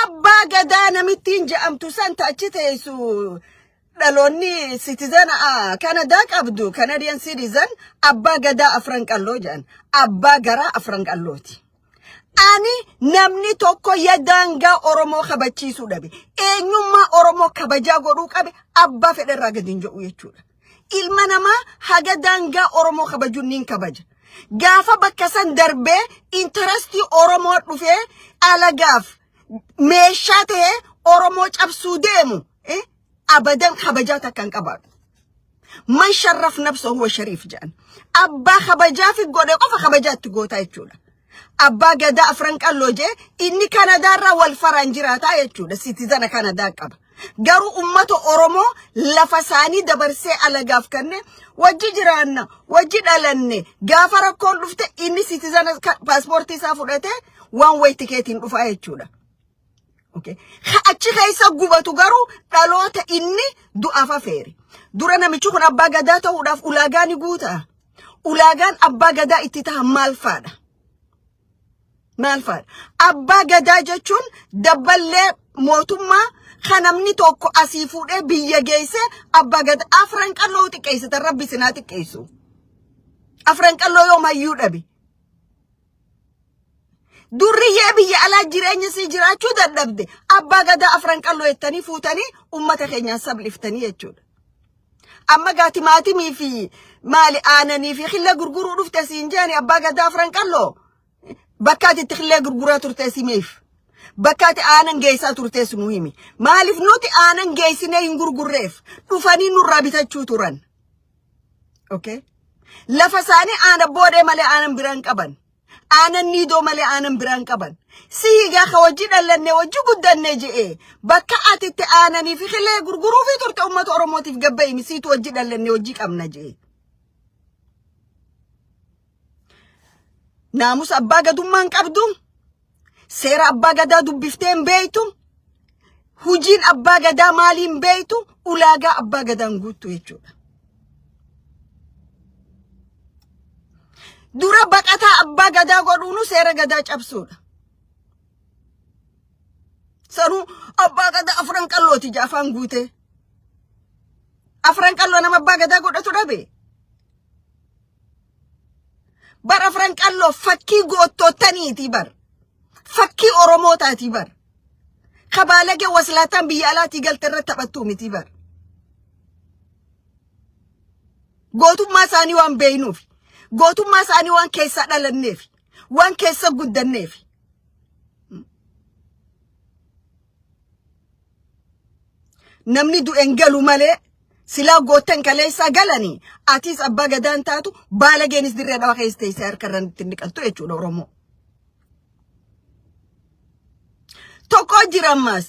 Abbaa gadaa namittiin je'amtu san achi teessu, dhaloonni citizen Kanadaa qabdu, Canadian citizen, abbaa gadaa Afran Qalloo jedhan, abbaa garaa Afran Qallooti. Ani namni tokko ya daangaa Oromoo kabachiisuu dhabe, eenyummaa Oromoo kabajaa godhuu qabe, abbaa fedherraa gadi hin jedhu jechuudha. Ilma namaa haga daangaa Oromoo kabajuun niin kabaja. Gaafa bakka san darbee interestii Oromoo dhufee alagaaf meeshaa ta'ee Oromoo cabsuu deemu, abadan kabajaa takka hin qabaatu. Man sharraf nafsa huwa shariif jedhan. Abbaa kabajaa fi godhe qofa kabajaa itti gootaa jechuudha. Abbaa gadaa Afran Qalloo jee inni Kanadaarraa wal faraan jiraataa jechuudha. Citizen Kanadaa qaba. Garuu ummata Oromoo lafa isaanii dabarsee alagaaf kenne wajji jiraanna, wajji dhalanne, gaafa rakkoon dhufte inni citizen paaspoortii isaa fudhate waan way ticketiin dhufaa jechuudha. Okay. Achi keessa gubatu garuu dhaloota inni du'aaf afeere. Dura namichi kun abbaa gadaa ta'uudhaaf ulaagaa ni guutaa? Ulaagaan abbaa gadaa itti ta'a maal faadha? Maal faadha? Abbaa gadaa jechuun dabballee mootummaa kan namni tokko asii fuudhee biyya geesse abbaa gadaa Afran Qalloo xiqqeessitan, rabbi sinaa xiqqeessu. Afran Qalloo yoom hayyuu dhabe? Durriyyee biyya alaa jireenya sii jiraachuu dadhabde abbaa gadaa Afran Qalloo jettanii fuutanii ummata keenyaan sabliftanii jechuudha. Amma gaa timaatimii fi maali aananii fi xillee gurguruu dhufte siin jeeni abbaa gadaa Afran Qalloo. Bakka ati itti xillee gurguraa turte simeef. Bakka ati aanan geessaa turtes nu himi. Maaliif nuti aanan geessinee hin gurgurreef, dhufanii nurraa bitachuu turan. Okay. Lafa isaanii aana boodee malee aanan biraan qaban. Aanan niidoo malee aanan biraan qaban. Sihii gaa ka wajji dhallanne wajji guddanne je'e bakka ati itti aananii fi kilee gurguruufii turte uummata Oromootiif gabbayimi siitu wajji dhallanne wajji qabna je'e. Naamusa abbaa gadummaa hin qabdu. Seera abbaa gadaa dubbiftee hin beektu. Hujiin abbaa gadaa maalii hin beektu. Ulaagaa abbaa gadaa hin guuttu jechuudha. Dura baqataa abbaa gadaa godhuunu seera gadaa cabsuudha. Sanuu abbaa gadaa afran qallooti jaa afaan guutee. Afran qalloo nama abbaa gadaa godhatu dhabe. Bar afran qalloo fakkii goottoottaniiti bar. Fakkii Oromootaati bar. Kabaalagee waslaataan biyya alaatii galte irratti taphattuu miti bar. Gootummaa isaanii waan beeynuuf, gootummaa isaanii waan keessaa dhalanneef, waan keessa guddanneef. Namni du'e hin galu malee silaa goottan kaleessaa galanii atiis abbaa gadaan taatu baalageenis dirree dhawaa keessa teessee harka irra itti dhiqattu jechuudha Oromoo. Tokko jira ammaas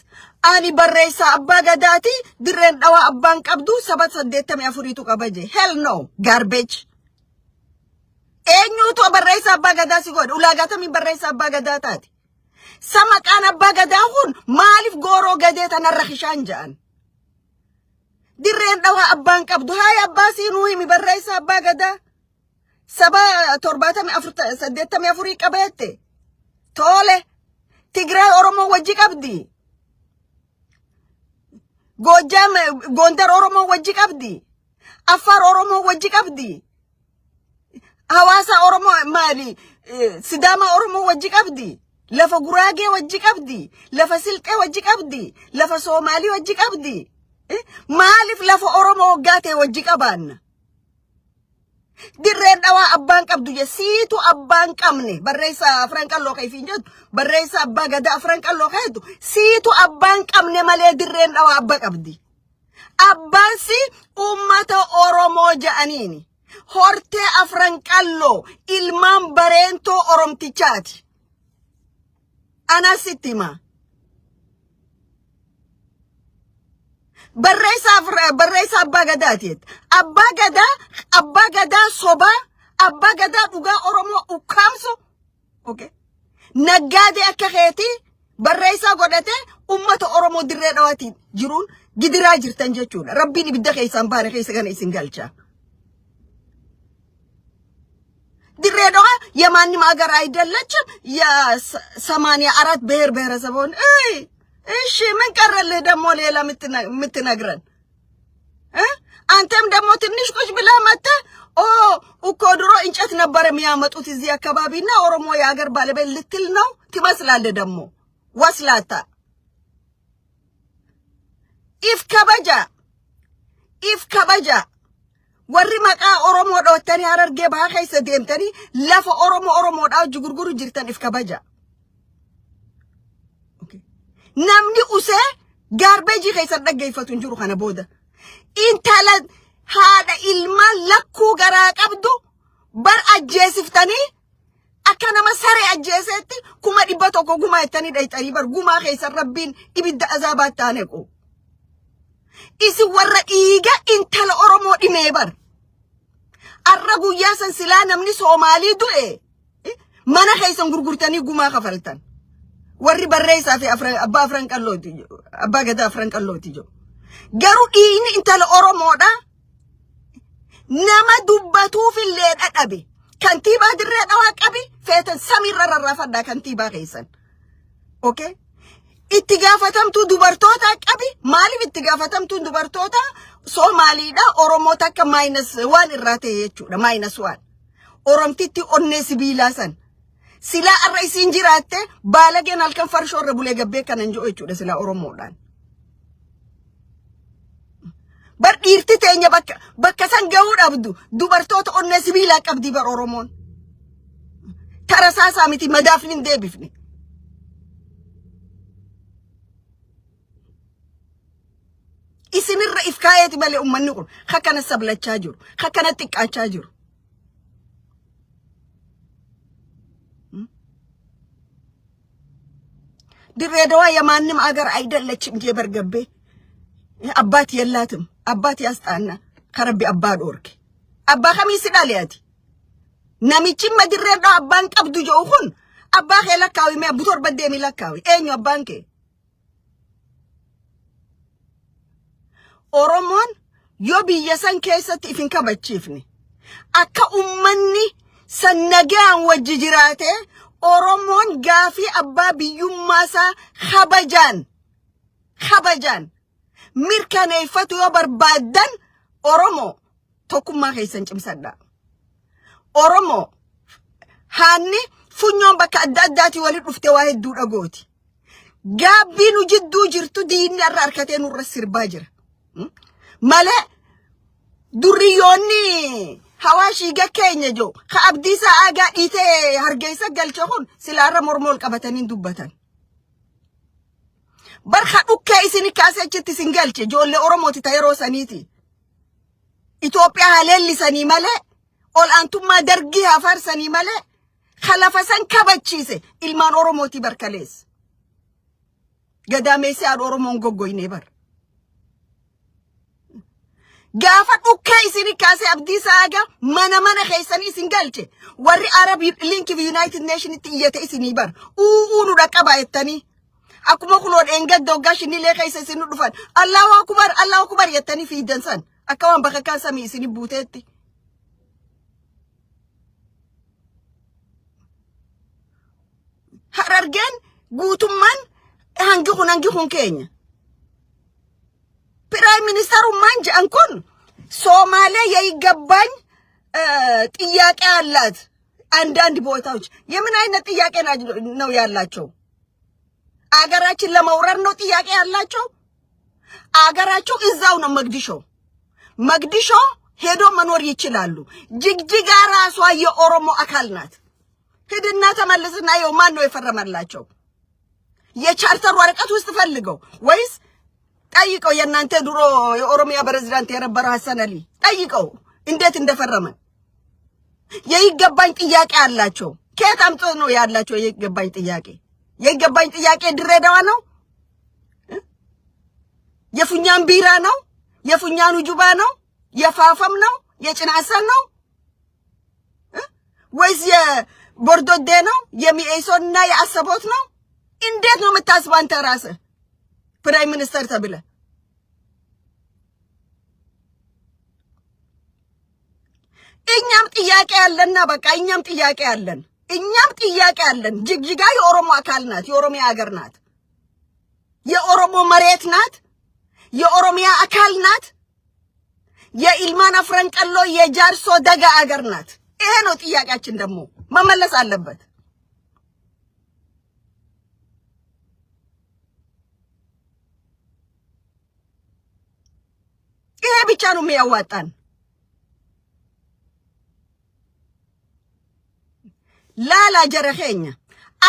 ani barreessaa abbaa gadaati dirreen dhawaa abbaan qabdu saba 84tu qaba jee. Hell no garbage. Eenyuutu barreessaa abbaa gadaa si godhe ulaagaa tamiin barreessaa abbaa gadaa taate. Sa maqaan abbaa gadaa kun maaliif gooroo gadee tanarra kishaan ja'an? Dirreen dhawaa abbaan qabdu haaya abbaa siinuu himi barreessaa abbaa gadaa. Saba 74 84 qabeette. Toole. Tigraay Oromoo wajji qabdi. Goojjaam Gondar Oromoo wajji qabdi. Affaar Oromoo wajji qabdi. Hawaasa Oromoo maali? Sidaamaa Oromoo wajji qabdi. Lafa Guraagee wajji qabdi. Lafa Silxee wajji qabdi. Lafa Soomaalii wajji qabdi. Maaliif lafa Oromoo waggaa ta'e wajji qabaanna? Dirreen dhawaa abbaan qabdu je siitu abbaan qabne barreessaa afran qalloo kan ifiin jettu barreessaa abbaa gadaa afran qalloo kan jettu siitu abbaan qabne malee dirreen dhawaa abba qabdi. Abbaan si uummata Oromoo ja'aniini. Hortee afran qalloo ilmaan bareentoo Oromtichaati. Anas sitti hima. Barreessaa abbaa gadaati jette. Abbaa gadaa abbaa gadaa sobaa abbaa gadaa dhugaa Oromoo ukkaamsu. Okay. Naggaadee akka keetii barreessaa godhatee uummata Oromoo dirree dhawaatiin jiruun gidiraa jirtan jechuudha. Rabbiin ibidda keessaan baane keessa kana isin galcha. Dirree dhawaa የማንም አገር አይደለችም። የሰማንያ አራት ብሔር ብሔረሰቦች እሺ፣ ምን ቀረልህ ደግሞ ሌላ የምትነግረን? አንተም ደግሞ ትንሽ ቁጭ ብለህ መጥተህ ኦ እኮ ድሮ እንጨት ነበር የሚያመጡት እዚህ አካባቢና ኦሮሞ የሀገር ባለቤት ልትል ነው ትመስላለህ። ደግሞ ወስላታ if kabaja if kabaja warri maqaa Oromoo dhoottanii Harargee bahaa keessa deemtanii lafa Oromoo Oromoodhaa hojii gurguru jirtan if kabaja. Namni usee gaarbeejii keessan dhaggeeffatu hin jiru kana booda. Intala haadha ilmaan lakkuu garaa qabdu bar ajjeesiftanii akka nama saree ajjeeseetti 100,000 gumaa jettanii dhayxanii bar gumaa keessan rabbiin ibidda azaabaatti haa nequ. Isin warra dhiiga intala Oromoo dhimee bar. Arra guyyaa san silaa namni Soomaalii du'e mana keessan gurgurtanii gumaa kafaltan. Warri barreessaa fi abbaa afran qallooti abbaa gadaa afran qallooti jiru. Garuu dhiigni intala Oromoodha. Nama dubbatuufillee dhadhabe. Kantiibaa dirree dhawaa qabi feetan samiirra rarraafadhaa kantiibaa keessan. Okay? Itti gaafatamtuu dubartootaa qabi. Maaliif itti gaafatamtuun dubartoota Soomaaliidha Oromoo takka minus one irraa ta'e jechuudha. Minus one. Oromtitti onnee sibiilaa san. Silaa arra isiin jiraatte baalageen halkan farshoo irra bulee gabbee kanan jiru jechuudha silaa Oromoodhaan. Bar dhiirti teenya bakka bakka san gahuu dhabdu dubartoota onnee sibiilaa qabdi bar Oromoon. Tarasaasaa miti madaafni hin deebifne. Isinirra if kaayeeti malee uummanni kun akkana sablachaa jiru, akkana xiqqaachaa jiru. ድሬዳዋ የማንም አገር አይደለችም jee bargabbee አባት የላትም። አባት ያስጣና ከረቢ አባ dhoorke. Abbaa kamii si dhale ati? Namichi ma dirreedhaa abbaan qabdu jedhu kun abbaa kee lakkaawi mee abbu torba deemi lakkaawi. Eenyu abbaan kee? Oromoon yoo biyya san keessatti if hin kabachiifne, akka ummanni san nagaan wajji jiraate, Oromoon gaafii abbaa biyyummaa isaa kabajaan mirkaneeffatu yoo barbaaddan, Oromoo tokkummaa keessan cimsadha. Oromoo haanni funyoon bakka adda addaatii walitti dhufte waa hedduu dhagooti. Gaabbii nu jidduu jirtu diinni irra harkatee nurra sirbaa jira. Malee duriyyoonni hawaashii keenya jiru ka Abdiisaa Aagaa dhiitee Hargeysa galche kun silaarra morma ol qabatanii dubbatan. Barka dhukkee isin kaasee achitti isin galche ijoollee Oromooti ta yeroo saniiti. Itoophiyaa haa leellisanii malee, ol aantummaa dargii haa faarsanii malee, ka lafa san kabachiise ilmaan Oromooti barkaleessa. Gadaameessi haadha Oromoon goggoynee bar. Gaafa dhukkee isin kaasee Abdiisaa Aagaa mana mana keessanii isin galche, warri Arab League fi United Nationitti iyyate isinii bar. U'uu nu dhaqqabaa jettanii. Akkuma kunoo dheengadda hoggaa shinnilee keessa isin dhufan "Allahu akbar, Allahu akbar" jettanii fiidan san akka waan bakka kaan samii isin buuteetti. Harargeen guutummaan hangi kun keenya. Prime ministerummaan jedhan kun ሶማሌ የይገባኝ ጥያቄ አላት። አንዳንድ ቦታዎች የምን አይነት ጥያቄ ነው ያላቸው? አገራችን ለመውረር ነው ጥያቄ ያላቸው? አገራቸው እዛው ነው መግዲሾ። መግዲሾ ሄዶ መኖር ይችላሉ። ጅግጅጋ ራሷ የኦሮሞ አካል ናት። ሂድና ተመልስና ይኸው ማን ነው የፈረመላቸው? የቻርተር ወረቀት ውስጥ ፈልገው ወይስ ጠይቀው። የእናንተ ድሮ የኦሮሚያ ፕሬዝዳንት የነበረው ሀሰን አሊ ጠይቀው እንዴት እንደፈረመ። የይገባኝ ጥያቄ አላቸው። ከየት አምጥቶ ነው ያላቸው የይገባኝ ጥያቄ? የይገባኝ ጥያቄ ድሬዳዋ ነው? የፉኛን ቢራ ነው? የፉኛኑ ጁባ ነው? የፋፈም ነው? የጭናሰን ነው ወይስ የቦርዶዴ ነው? የሚኤሶና የአሰቦት ነው? እንዴት ነው የምታስበው አንተ ራስህ prime minister ተብለህ? እኛም ጥያቄ አለና በቃ እኛም ጥያቄ አለን። እኛም ጥያቄ አለን። ጅግጅጋ የኦሮሞ አካል ናት። የኦሮሚያ ሀገር ናት። የኦሮሞ መሬት ናት። የኦሮሚያ አካል ናት። የኢልማን አፍረንቀሎ የጃርሶ ደጋ አገር ናት። ይሄ ነው ጥያቄያችን፣ ደግሞ መመለስ አለበት። ይሄ ብቻ ነው የሚያዋጣን። Laalaa jara keenya,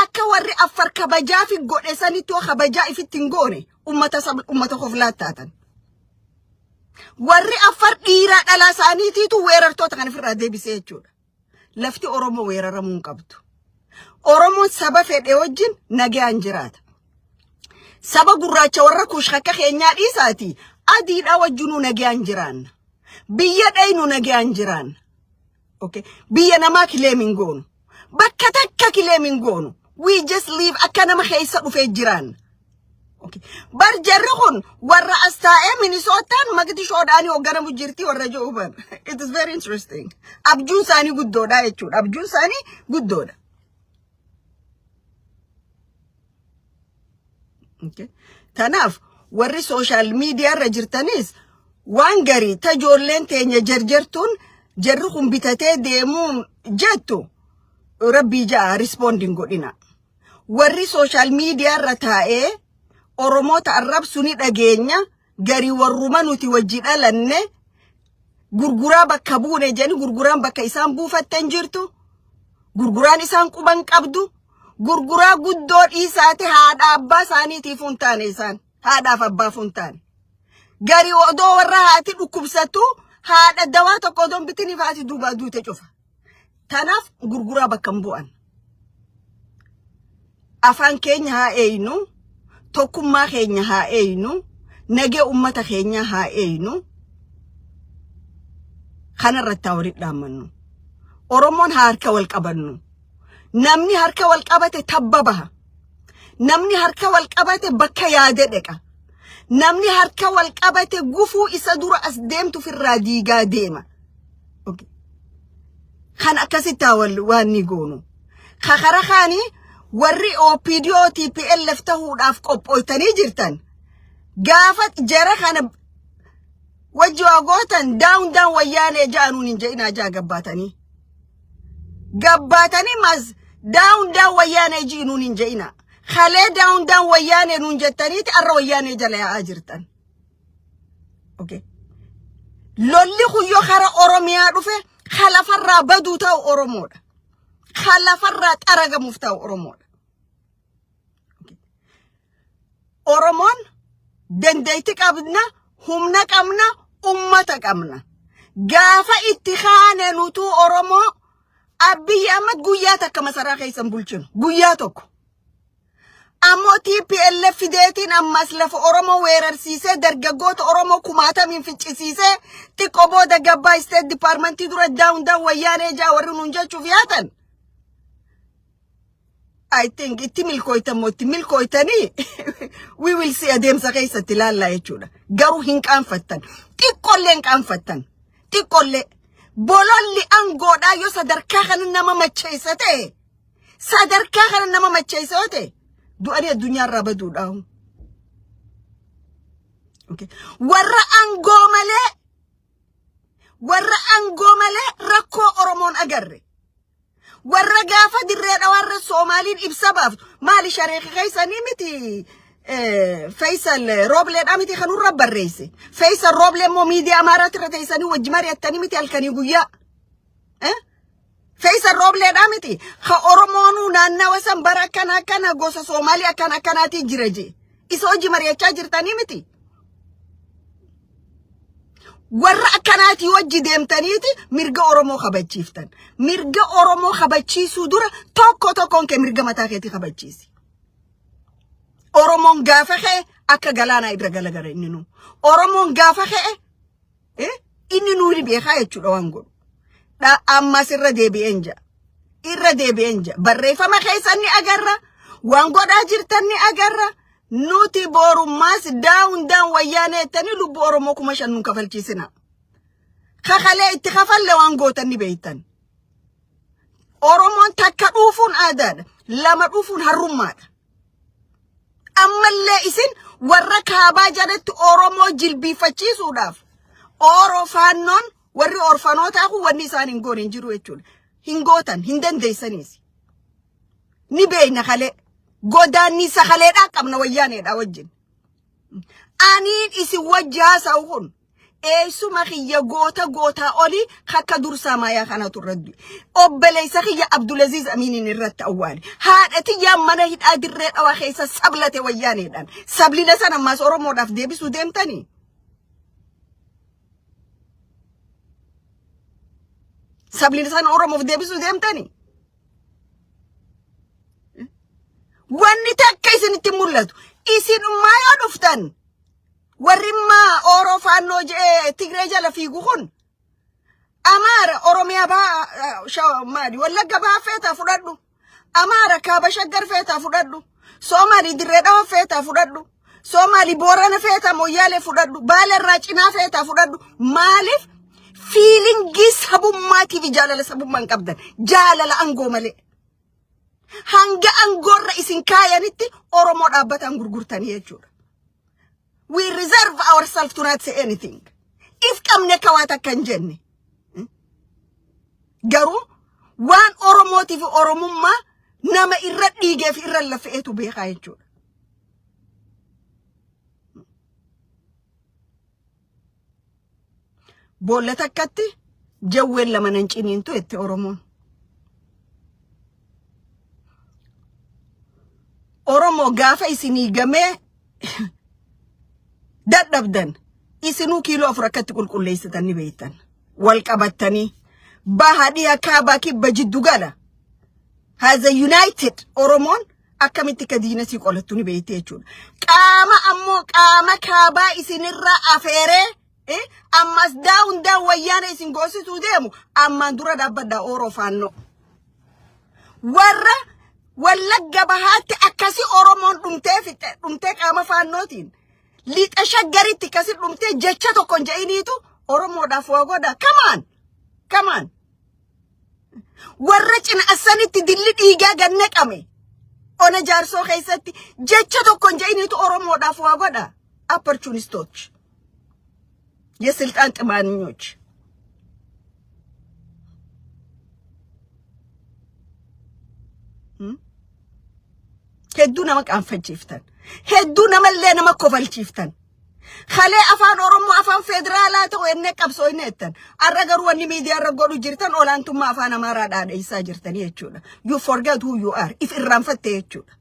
akka warri Affar kabajaa fi godhe sanitti yoo kabajaa ifitti hin goone, ummata ummata koflaa taatan. Warri Affar dhiiraa dhalaa isaaniitiitu weerartoota kan ofirraa deebisee jechuudha. Lafti Oromoo weeraramuu hin qabdu. Oromoon saba fedhe wajjin nagaan jiraata. Saba gurraacha warra Kuush akka keenyaa dhiisaati adiidhaa wajjinuu nagaan jiraanna. Biyya dhaynu nagaan jiraanna. Okay. Biyya namaa claim hin goonu. Bakka takka claim hin goonu. We just live akka nama keessa dhufee jiraanna. Okay. Bar jarri kun warra as taa'ee Minisootaan Maqdishoodhaan hoogganamu jirti warra jiru bar. It is very interesting. Abjuun isaanii guddoodha jechuudha. Abjuun isaanii guddoodha. Okay. Tanaaf warri social media irra jirtanis waan garii ta ijoolleen teenya jarjartuun jarri kun bitatee deemuu jettu rabbii ja'a responding godhina. Warri social media irra taa'ee Oromoota arrabsu ni dhageenya, garii warruma nuti wajji dhalanne gurguraa bakka buune jedhani, gurguraan bakka isaan buufatten jirtu, gurguraan isaan quban qabdu, gurguraa guddoo dhiisaati haadha abbaa isaaniitiif hin taane, isaan haadhaaf abbaaf hin taane. Garii odoo warra haati dhukkubsattu haadha dawaa tokko odoo hin bitiniif haati duubaa duute cufa. Tanaaf gurguraa bakka hin bu'an. Afaan keenya haa eeynu. Tokkummaa keenya haa eeynu. Nagee ummata keenyaa haa eeynu. Kanarratti haa walitti dhaammannu. Oromoon haa harka wal qabannu. Namni harka wal qabate tabba baha. Namni harka wal qabate bakka yaade dheqa. Namni harka wal qabate gufuu isa dura as deemtu firraa diigaa deema. Okay. Kan akkasitti haa wal waan ni goonu. Kakara kaanii warri OPDO TPLF ta'uudhaaf qophooytanii jirtan gaafa jara kana wajji waa gootan, "Down down Wayyaanee" ja'anuun hin je'inaa ja'a gabbaatanii. Gabbaatanii mas "Down down Wayyaanee" ji'inuun hin je'ina. Kalee "Down down Wayyaanee" nuun jettaniiti arra Wayyaanee jala yaa'aa jirtan. Okay. Lolli kuyyoo kara Oromiyaa dhufe kalafarraa baduu ta'u Oromoodha. Kalafarraa xaragamuuf ta'u Oromoodha. Oromoon dandeetti qabna, humna qabna, ummata qabna. Gaafa itti kaane nutuu Oromoo Abiyyi Ahmad guyyaa takka masaraa keessan bulchinu. Guyyaa tokko. Ammoo TPLF fideetiin ammas lafa Oromoo weerarsiisee, dargaggoota Oromoo kumaatamiin ficcisiisee, xiqqoo booda gabbaa State Departmentii dura "Down down Wayyaanee" jaa warri nuun jechuuf yaatan. I think itti milkooytan moo itti milkooytanii, we will see, adeemsa keessatti ilaallaa jechuudha. Garuu hin qaanfattan. Xiqqoollee hin qaanfattan. Xiqqoollee. Bololli aangoodhaa yoo sadarkaa kana nama macheessa ta'e, sadarkaa kana nama macheessa yoo ta'e, du'anii addunyaarraa baduudhaa. Okay. Warra aangoo malee rakkoo Oromoon agarre. Warra gaafa dirree dhawarra Soomaaliin ibsa baaftu maali shareeka keessanii miti, Faisal Roobleedhaa miti kan nurra barreesse. Faisal Rooblee immoo miidiyaa Amaaraatti irra teessanii wajji mari'attanii miti halkanii guyyaa. Faisal Roobleedhaa miti ka Oromoonuu naannawa san bara akkana akkana gosa Soomaalii akkana akkanaatii jira jee. Isa hojii mari'achaa jirtanii miti. Warra akkanaatii wajji deemtaniiti mirga Oromoo kabachiiftan. Mirga Oromoo kabachiisuu dura tokko tokkoon kee mirga mataa keetii kabachiisi. Oromoon gaafa ka'e akka galaanaa irra galagala inni nu. Oromoon gaafa ka'e inni nuu ni beekaa jechuudha waan godhu. Ammas irra deebi'een ja'a. Irra deebi'een ja'a. Barreeffama keessan ni agarra. Waan godhaa jirtan ni agarra. Nuti borummaas "Down down Wayyaanee" jettanii lubbuu Oromoo 5,000 nun kafalchiisina. Kakalee itti kafalle waan gootan ni beektan. Oromoon takka dhuufuun aadaadha. Lama dhuufuun harrummaadha. Ammallee isin warra kaabaa jalatti Oromoo jilbiifachiisuudhaaf Oro faannoon warri orfanootaa kun wanni isaan hin goone hin jiru jechuudha. Hin gootan, hin dandeessaniis. Ni beekna kalee. Godaannisa kaleedhaa qabna Wayyaaneedha wajjin. Aniin isin wajji haasa'u kun eessuma kiyya goota gootaa olii akka dursaa maayaa kanatu irratti obboleessa kiyya Abdulaziz Aminiin irratti awwaale. Haadha tiyyaan mana hidhaa Dirree Dhawaa keessa sablate Wayyaaneedhaan. Sablina sana ammaas Oromoodhaaf deebisuu deemtanii. Sablina sana Oromoof deebisuu deemtanii. Wanni takka isinitti mul'atu. Isinummaa yoo dhuftan warri immaa Ooroo Faannoo je'ee Tigree jala fiigu kun Amaara Oromiyaa bahaa maali, Wallagga bahaa feetaa fudhadhu. Amaara kaaba Shaggar feetaa fudhadhu. Soomaalii Dirree Dhawa feetaa fudhadhu. Soomaalii Boorana feetaa, Moyyaalee fudhadhu. Baala irraa cinaa feetaa fudhadhu. Maaliif feelingii sabummaatiif jaalala sabummaa hin qabdan? Jaalala aangoo malee. Hanga aangoorra isin kaayanitti Oromoo dhaabbataan gurgurtanii jechuudha. We reserve ourselves to not say anything. If qabne akka waa takka hin jenne. Garuu waan Oromootiif Oromummaa nama irra dhiigee fi irra lafeetu beekaa jechuudha. Boolla takkatti jawween lama nan ciniintu jette Oromoon. Oromoo gaafa isinii gamee dadhabdan isinuu kiiloo 4 akkatti qulqulleessitan ni beektan. Wal qabattanii baha, dhiya, kaabaa, kibba, jiddu gala. Has a united Oromoon Akkamitti akka diina sii qolattu ni beekti jechuudha. Qaama ammoo qaama kaabaa isinirraa afeeree ammas daawun daawun wayyaana isin goosisuu deemu ammaan dura dhaabbadhaa Ooroo Faannoo. Warra Wallagga Bahaatti akkasi Oromoon dhumtee fixxe dhumtee qaama Faannootiin lixa Shaggaritti akkasi dhumtee jecha tokko hin je'iniitu Oromoodhaaf waa godha. Come on! Come on! Warra cina assanitti dilli dhiigaa gad naqame ona Jaarsoo keessatti jecha tokko hin je'iniitu Oromoodhaaf waa godha. Opportunistoች የስልጣን ጥማኞች Hedduu nama qaanfachiiftan. Hedduu namallee nama kofalchiiftan. Kalee afaan Oromoo afaan federaalaa ta'u ennee qabsoo inni jettan. Har'a garuu wanni miidiyaa irra godhu jirtan olaantummaa afaan Amaaraa dhaadheessaa jirtanii jechuudha. You forget who you are. If irraanfatte jechuudha.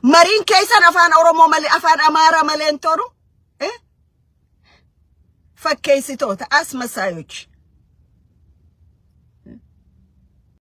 Mariin keessan afaan Oromoo malee afaan Amaaraa malee hin tolu. Fakkeessitoota asmasaayochi.